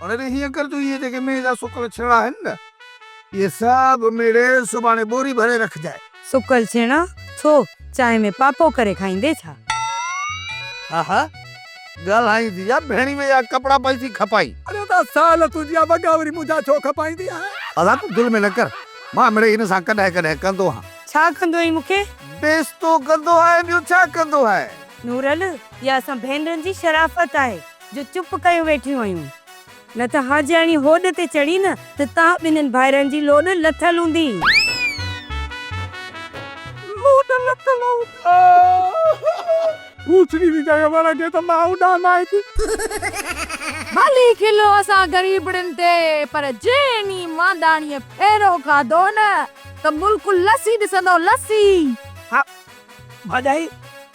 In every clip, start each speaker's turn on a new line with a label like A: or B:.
A: اڙي هيئن ڪر جو اهي جيڪي مينهن جا سڪل ڇيڻا آهن نه، اهي سڀ ميڙي سڀاڻي ٻوري ڀري رکجانء.
B: سڪل ڇيڻا ڇو، چانهه ۾ پاپو ڪري کائيندين ڇا؟
A: ها ها، ڳالهائيندي آ ڀيڻي ۾ يا ڪپڙا پئي ٿي کپائين.
C: اڙي ادا سال تنهنجي آ وڳا وري منهنجا ڇو کپائيندي آهين؟
A: ادا تون دل ۾ نه ڪر، مان مڙئي هن سان ڪڏهن ڪڏهن ڪندو هان.
B: ڇا ڪندو آهين مون کي؟
A: بيستو ڪندو آهين ٻيو ڇا ڪندو آهين؟
B: نورل، اها اسان ڀينرن جي شرافت آهي جو چپ ڪيو ويٺيون آهيون. نه ته حاجياڻي هوڏ تي چڙهي نه ته تان ٻنهين ڀائرن جي لوڏ لٿل هوندي.
C: لوڏ لٿل هوندا. پوڇڙي جي جڳهه وڻ کي ته مان اڏام آئي ٿي.
D: ڀلي کلو اسان غريبڙين تي پر جنهن انهي مانداڻيء ڦيرو کاڌو نه ته ملڪ لسي ڏسندو لسي.
E: ها ڀاڄائي،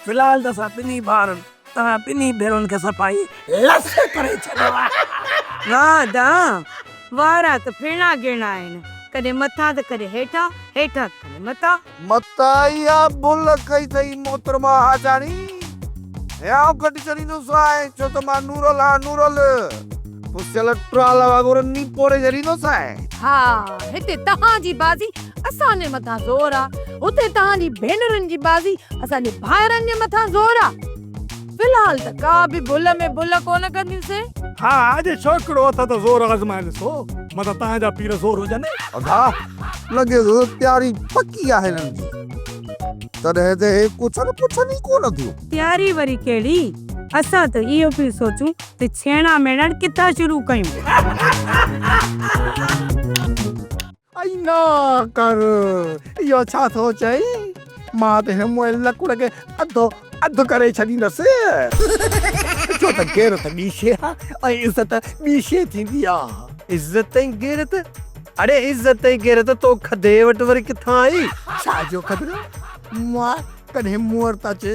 E: في الحال ته اسان ٻنهي ڀائرن توهان ٻنهي ڀينرن کي صفائي لس ڪري ڇڏيو آهي.
B: واهه ادا وارا ته ڦيڻا گيڻا آهن، ڪڏهن مٿان ته ڪڏهن هيٺان، هيٺان ته ڪڏهن مٿان.
A: متان اها ڀل ڪئي اٿئي محترمه حاجاڻي، هيانء ڪڍي ڇڏيندوسانء، ڇو ته مان نورل آهيان نورل، پسيل ٽرال وانگر نيپوڙي ڇڏيندوسانء.
D: ها هتي توهان جي بازي اسان جي مٿان زور آ، هتي توهان جي ڀينرن جي بازي اسان جي ڀائرن جي مٿان زور آ. في الحال ته ڪا به ڀل ۾ ڀل ڪونه ڪنديونسين.
C: ها اڄ ڇوڪرو اٿ ته زور آزمائي ڏسو، متان توهان جا پير زور هجن.
A: ادا لڳي ٿو ته تياري پڪي آهي هنن جي، تڏهن ته هي ڪڇن پڇن ئي ڪونه ٿيون.
B: تياري وري ڪهڙي؟ اسان ته اهو پيون سوچون ته ڇيڻا ميڙڻ ڪٿان شروع ڪيون.
C: ائين نه ڪر، اهو ڇا ٿو چئين؟ مان ته هن مئل لڪڙ کي اڌو اڌ ڪري ڇڏيندس. ڇو ته غيرت ٻي شيء آ ۽ عزت ٻي شيء ٿيندي آ.
F: عزت ۽ غيرت؟ اڙي عزت ۽ غيرت تو کڌي وٽ وري ڪٿان آئي؟
C: ڇا جو کدڙو؟ مان ڪڏهن مون وٽ ته اچي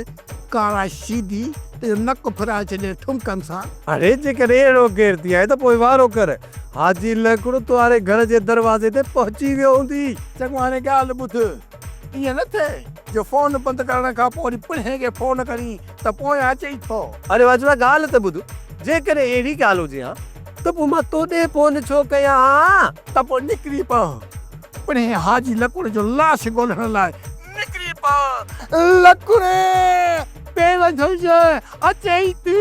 C: ڪارا شيدي تنهنجو نڪ ڦرائي ڇڏي ٺمڪن سان.
F: اڙي جيڪڏهن اهڙو غيرتي آهين ته پوء وارو ڪر. حاجي لڪڙ توهاري گهر جي دروازي تي پهچي ويو هوندي.
C: چڱو هاڻي ڳالهه ٻڌ. ائين نه ٿئي جو فون بند ڪرڻ کان پوء وري پڻهين کي فون ڪرين ته پويان اچئي ٿو.
F: اڙي واجبا ڳالهه ته ٻڌ. جيڪڏهن اهڙي ڳالهه هجي ها ته پوء مان تو ڏي فون ڇو ڪيان ها؟
C: ته پوء نڪري پئه. پڻهين حاجي لڪڙ جو لاش ڳولڻ لاء نڪري پئه. لڪڙ پير جهلجي اچئي ٿي.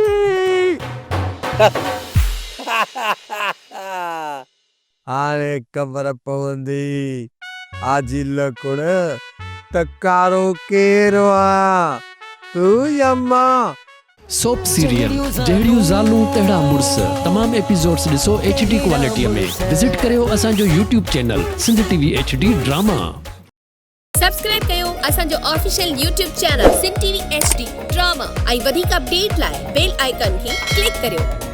F: هاڻي خبر پوندي حاجي لڪڙ ته ڪارو ڪير آ، تون يا مان؟
G: سوپ سيريل جهڙيون زالون تهڙا مڙس تمام ايپيسوڊس ڏسو ايڇ ڊي ڪوالٽي ۾ وزٽ ڪريو اسان جو YouTube channel Sindh T V H D drama.
H: Subscribe ڪيو اسان جو official YouTube channel Sindh T V H D drama ۽ وڌيڪ اپڊيٽ لاء بيل آئيڪان کي ڪلڪ ڪريو.